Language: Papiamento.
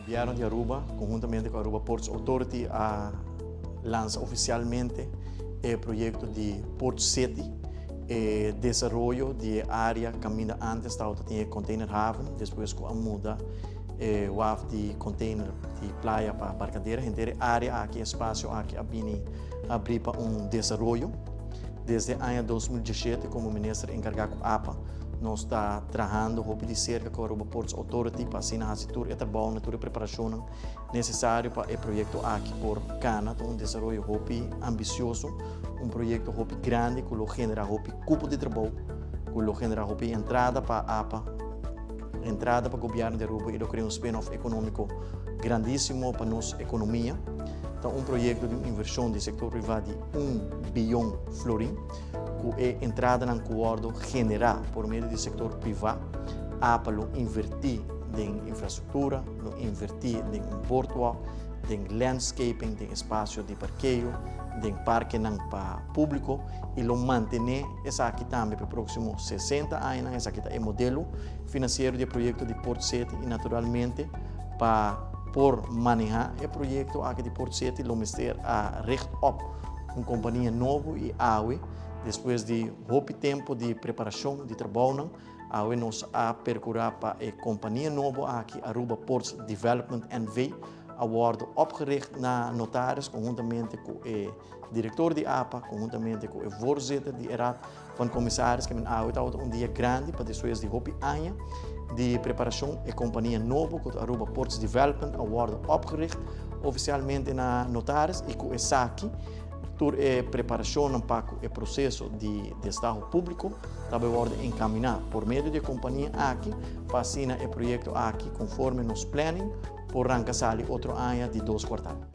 Gobierno di Aruba, conhuntamente cu Aruba Ports Authority, a lansa oficialmente e proyecto di Port City, e desaroyo di e area caminda antes tabata tin e container haven, despues cu a muda e waf di container di Playa pa Barcadera. Henter e area aki, espacio aki a bini abri pa un desaroyo. Desde aña 2017, como minister encarga cu APA, nos ta trahando hopi di cerca cu Aruba Ports Authority pa asina haci tur e trabounan, tur e preparacionnan necesario pa e proyecto aki por cana. Ta un desaroyo hopi ambicioso, un proyecto hopi grandi cu lo genera hopi cupo di trabou, cu lo genera hopi entrada pa APA, entrada pa gobierno di Aruba y lo crea un spin-off economico grandisimo pa nos economia. Ta un proyecto di un inversion di sector priva di 1 biyon florin, cu e entradanan cu wordo genera por medio di sector priva, APA lo inverti den infrastructura, lo inverti den un boardwalk, den landscaping, den espacio di parkeo, den parkenan pa publico y lo mantene esaki tambe pa e proximo 60 aña. Esaki ta e modelo financiero di e proyecto di Port City y naturalmente pa por maneha e proyecto aki di Port City lo mester a richt op un compania nobo y awe, despues di hopi tempo di preparacion di trabou, awe nos a percura pa e compania nobo aki, Aruba Ports Development NV, a wordo opgericht na notaris conhuntamente cu e director di APA, conhuntamente cu e voorzitter di Raad van Commissaris, cu awe ta un dia grandi pa despues di hopi aña di preparacion e compania nobo cu Aruba Ports Development a wordo opgericht oficialmente na notaris y cu esaki tur e preparacion pa e proceso di destaho publico tambe wordo encamina por medio di e compania aki pa asina e proyecto aki, conforme nos planning, por ranca sali otro aña di dos kwartaal.